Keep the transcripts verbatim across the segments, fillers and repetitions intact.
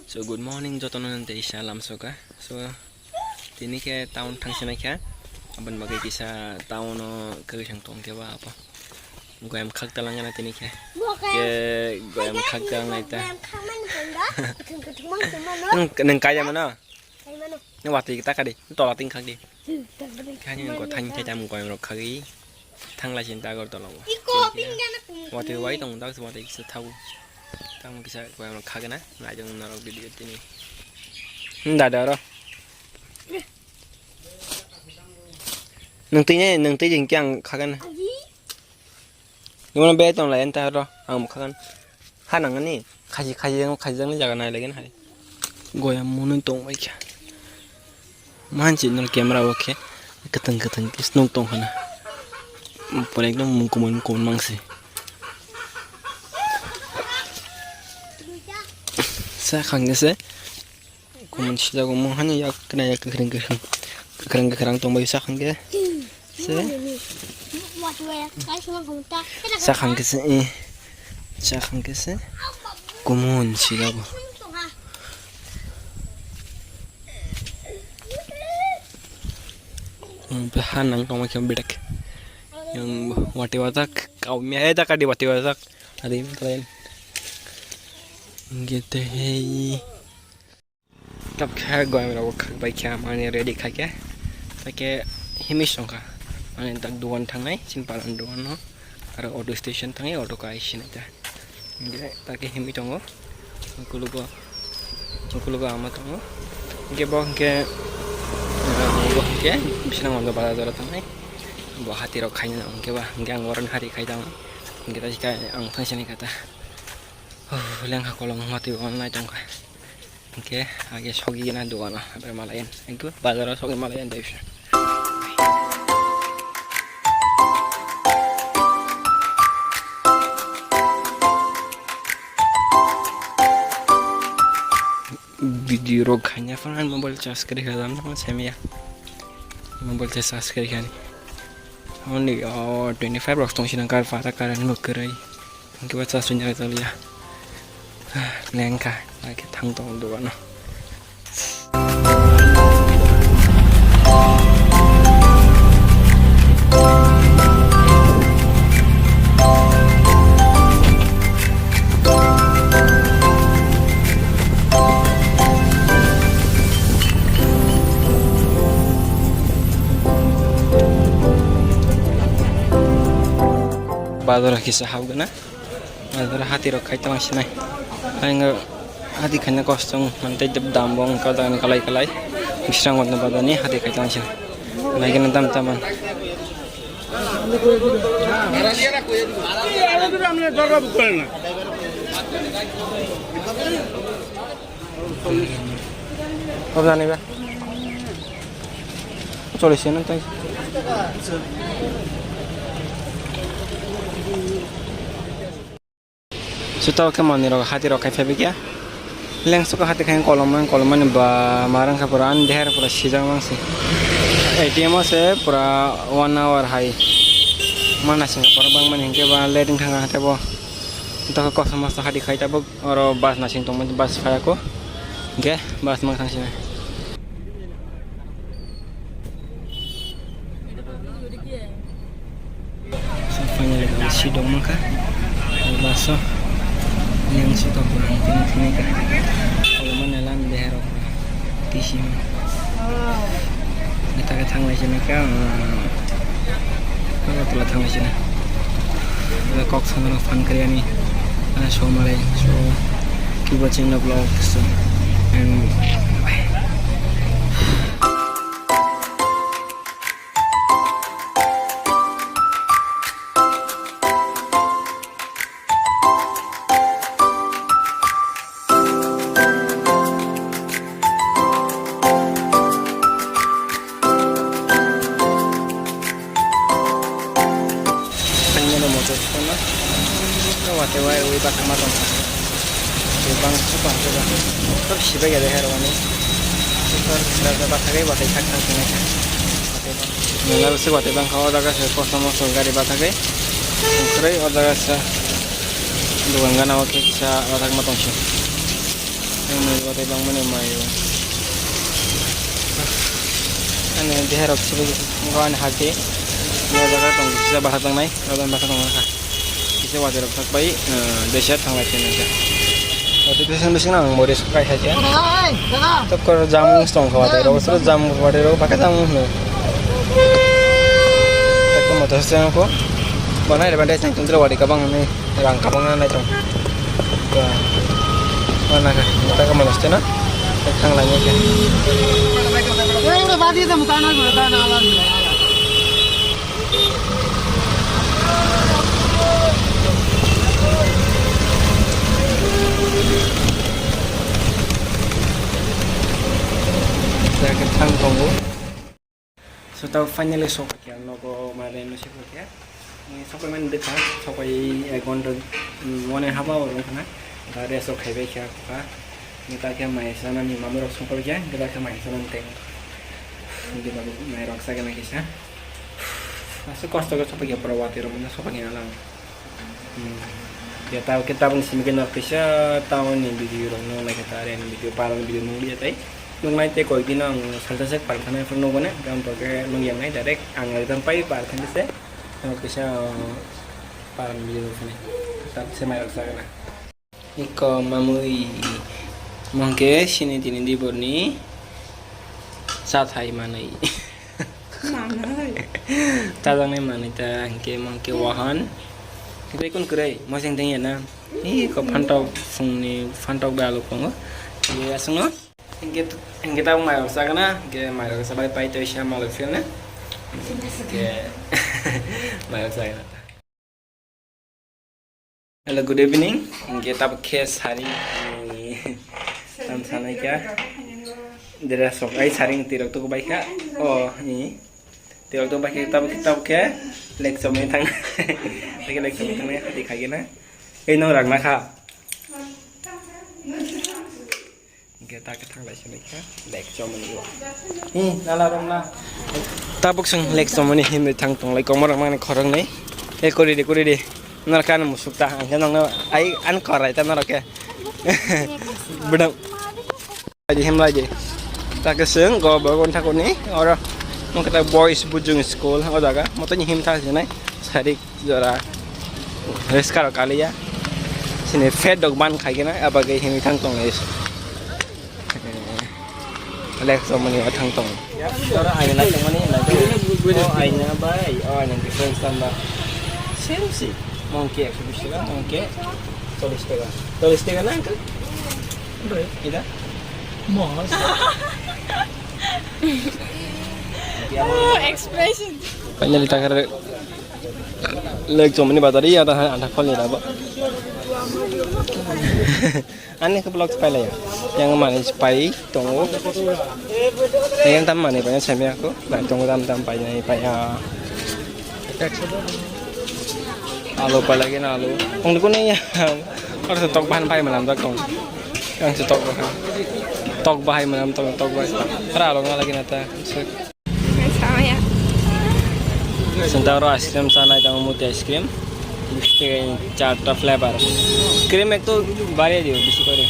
So, good morning jotono, tei sa lamsoka. So, tini khe town thangsinai kha. Aboni bagwi kisa town o kwrwi thang tong khe ba abo. Goyam khak talang na tini khe. Ke goyam khak talang nai ta. Nung, nung kaya mano? Nung watwi ta kadi. Tola ting khak di. Khani nung ko thang thai tam goyam rok khagwi. Thanglai sin ta Agartala o. Watwi wai tong dak watwi kisa thau. Tamo kisa goyam rok khagna. Nai tong norok video tini. Dada ro. Nung twi ne, nung twi jing kyang khagna. Nung be tong lai enta ro, ang khagna. Ha nang ni, khaji khaji jang khaji jang ni jaga nai lagi hai. Goyam munui tong bai kha. Manchi nol camera o khe kwthang kwthang khe snung tong khana. Pore ekdom mung kumui mung kumui mangsi. Sa khang khe se kumun sijak mung hani yak kena yak kwkhwrang kwkhwrang kwkhwrang kwkhwrang tong bai sa khang khe. Se. Sakhang khe se, eh. Sakhang khe se. Kumun si labo. Ang pe ha nang tongma khe bedek. Yang wati watak, kau mi ai tak adi wati watak. Adi mi kalian. Gitu hei. Tap khe goyam rok khak bai khe mane ready khai khe. Take himwi songkha. Mane tak dugan thangnai, chin paran dugan no. Aro auto station thangnai, auto kai sinai ta. Hingke take himwi tongo. Ukulugo, ukulugo ama tongo. Hingke bo hingke, ah, bo hingke bisina mondo bazar jora thangnai. Bo hati rok khaina hingke ba, hingke ang oro hati khai tang. Hingke ta sika ang thang sinai kata. Huh, lengkha kolom hati online tongkha. Hingke age sogwi na dogano, abe malayan. Engko bazaro sogwi malayan dai bisa. Video rok khaina phano mobile charge kwrwi kha, jam tamo semiya. Mobile charge kwrwi kha ni. Only, oh, twenty five rok tong sina kar para current bo kwrwi. Hingke ba chasui nai taliya. Lengkha, naikhe thang tongo dogano. Bazar kisa habgana. Bazar hati rok khai tong sinai. Ang hati khaina kosong mantei dam bo wngkha jani kalai kalai. Bisrang wadna badani hati khai tong sinai. Naikhe dam taman. Kok jani ba? Cholish no tai. Suta o khe manwi rok hati rok khai phai kya. Lengsuka hati khai kolom man, kolom man ba marang kha pura ani deher pura sijak mang se. A T M o se pura one hour hai. Mana sing pura bang man hinkhe ba late wng thang kha tebo. Tokha kosom mosto hati khai tabuk. Oro bus nasing tongmani, bus phaiya kho. Hingke bus mang thang sini. So finally bus si dong mangkha. Bus o yang si tok bulang tini tini ka. Kalau mana lan deh rok. Tisi. Kita ke thang lai sini ka. Agartala thang lai sini. Kok sana rok phan kari ani. Ana so malai so. Keep watching the vlog so. And bye. Ang mano motor phone no. Wate wai wi bakma tong. Bang super super. Tor sibai ya dehar wani. Super super bakha gai batai thak thak sinai. Nala bisi wate bang kha o jaga se kosom mosom gari bakha gai. Krai o jaga se. Dugan gana o kisa o thak ma tong si. Ang nai watwi bangmani maio. Ani deherok sibuk go ani hati. Mo jaga tong kisa bahar tangnai, abo bahar tong kha. Kisa watwi rok thak bai, eh, desa thanglai khe nang kha. Watwi bising bising ang mori sok kai kha khe. Tokkor jamung tong kha watwi rok, suru jamung watwi rok baka jamung hino. Tokkor motor se ko. Banai re bandai tang tong watwi kabang ni. Rang kabang na nai tong. Ba. Mana ka? Mata ka manusia na? Tang lagi ka. Jaga tang tongo. So, tao finally sok khe nogo mare no se khe. Ni sok mani dekha, sok bai ek ghonta, mm, one and half hour wng khna. Da rest o khaibai khe kha. Ni ta khe mai sana ni mamu rok song khe, ni ta khe mai sana teng. Ni ta mai rok sa khe na kisa. Asu kosto khe sok khe pura wati rok na sok khe na lang. Hmm. Ya, tao khe tabuk simi khe nok kisa town ni video rok nung nai khe ta, are ni video, parang video nung liya tai. Nung nai tei koi din ang salsa sek parang thani phuru nung gone, gam to khe nung yang nai direct ang exam pai parang thani se. Nok kisa, uh, parang video nung thani. Tap se mai rok sa gana. Iko mamui mongke sini tini di borni sa thai manai. Manai. Tajaknai manwi ta hwnkhe, mangkhe wahan. Kwrwi kun kwrwi, moseng tengya na. Ih, ko phantok phungni phantok bai alu phungo. Ye aswngno. Hwnkhe, hwnkhe tabuk mairok chagana, hwnkhe mairok chabai pai tei sa malwi philna. Hwnkhe mairok chagana. Hello, good evening. Hingke tabuk khe saring ni tam sanai kha. Dress rok ai saring tirok tuku bai kha. O, ni. Tirok tuku bai kha, tabuk, tabuk khe lecture ni thang. Tabuk lecture ni thang, hati khai khe na. Ei no rang na kha. Hingke ta khe thanglai se nai kha, lek chomani o. Hi, nala rok na. Tabuk chwng lek chomani hinwi thang tonglai, komor rok mani khoroknwi. E kori di, kori di. Nor khe ani musuk ta, ang khe nokno ai ani korai ta norok khe. Bwdang. Ai di himlai di. Ta khe chwng go bo gon thakuni, oro mokhe ta boys bujung school o jaga. Motoni him tha sinai. Sarik. Jora riska rok kaliya. Sini fat dok ban khai kena, abagwi himwi thang tong lai. Lek somani o thang tong. Jora aina lai tongmani, lai tong. O aina bai, o aina difference tamba. Same si. Mongke ekso bish taka, mongke chollish taka. Chollish taka na, uncle? Ida? Mos. Oh, expression. Finally, ta khe lek chomani bazar ya, ta anta khol ya ba. Ani khe vlog pai laya. Yang mani pai tongo. Yang tam mani pai samya ko. Bai tongo tam tam pai nai pai ya. Alu palagi na alu. Kung dukun ya. Oro se tok bahan pai manam jak tong. Yang se tok bahan. Tok bahai manam tong tok bahai. Ora alu ngalagi na ta. Saya. Senta oro ice cream sa nai tang muti ice cream. Charta flavor. Cream ek to bariya diyo bisi kore.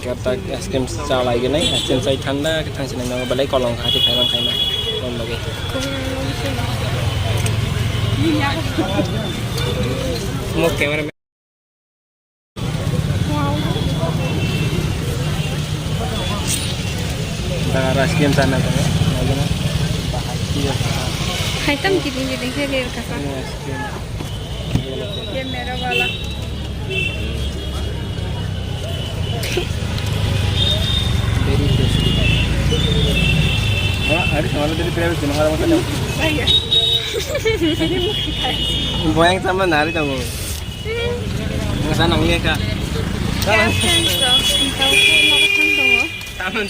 Kata es krim chalai gini, es krim sai thanda, khe thang sinai nango, belai kolong kha, khe khaimang khaimang. Kolong lagi. Mo camera man. Tara es krim sana khe, lagi na. Hai tam kiting kiting khe lir kasa. Ini es krim. Camera wala. Very tasty. Wala, hari semalam tadi private cuma kalau makan. Saya. Ini mungkin kayak. Bayang sama nari tamu. Nggak sana nggak kak. Ya, friends, so, entah aku mau ketemu. Taman.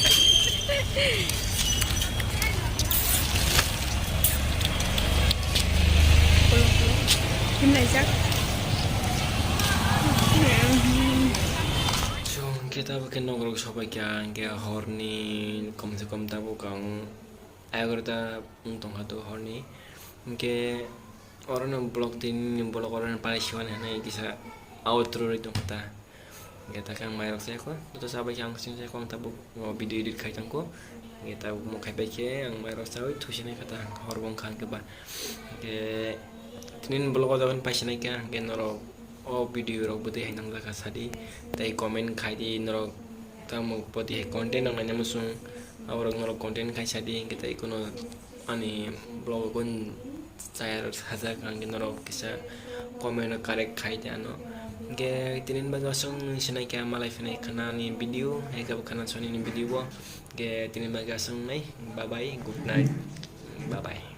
Himlaijak. So, hingke tabuk khe nokrok sopai kha, hingke horni kom se kom tabuk ang egarota wng tongkha tabuk horni. Hingke orono vlog tini vlog orono pai siwani hinwi kisa outro rwi tongkha ta. Hingke ta khe ang mairok chayakho, joto chabai khe ang sing chayakho, ang tabuk o video edit khai tongkho. Hingke tabuk mo khaipai khe ang mairok chawi thusinai kha ta, hor bo wngkha hingke ba. Hingke tini vlog o jagani paisinai kha, hingke norok o video rok bwtwi hai nangjakha sadi, tei comment khai di norok tamo bwtwi hai content rok naina muchung, aborok norok content khai sadi, hingke tei kuno ani vlog o kun chayar sajak, hingke norok kisa comment o correct khai di ano. Hingke tini bagwi aswk nung sinai kha malai phinai khana ni video, hai khe bo khana soni ni video o. Hingke tini bagwi aswk nai, bye bye, good night, bye bye.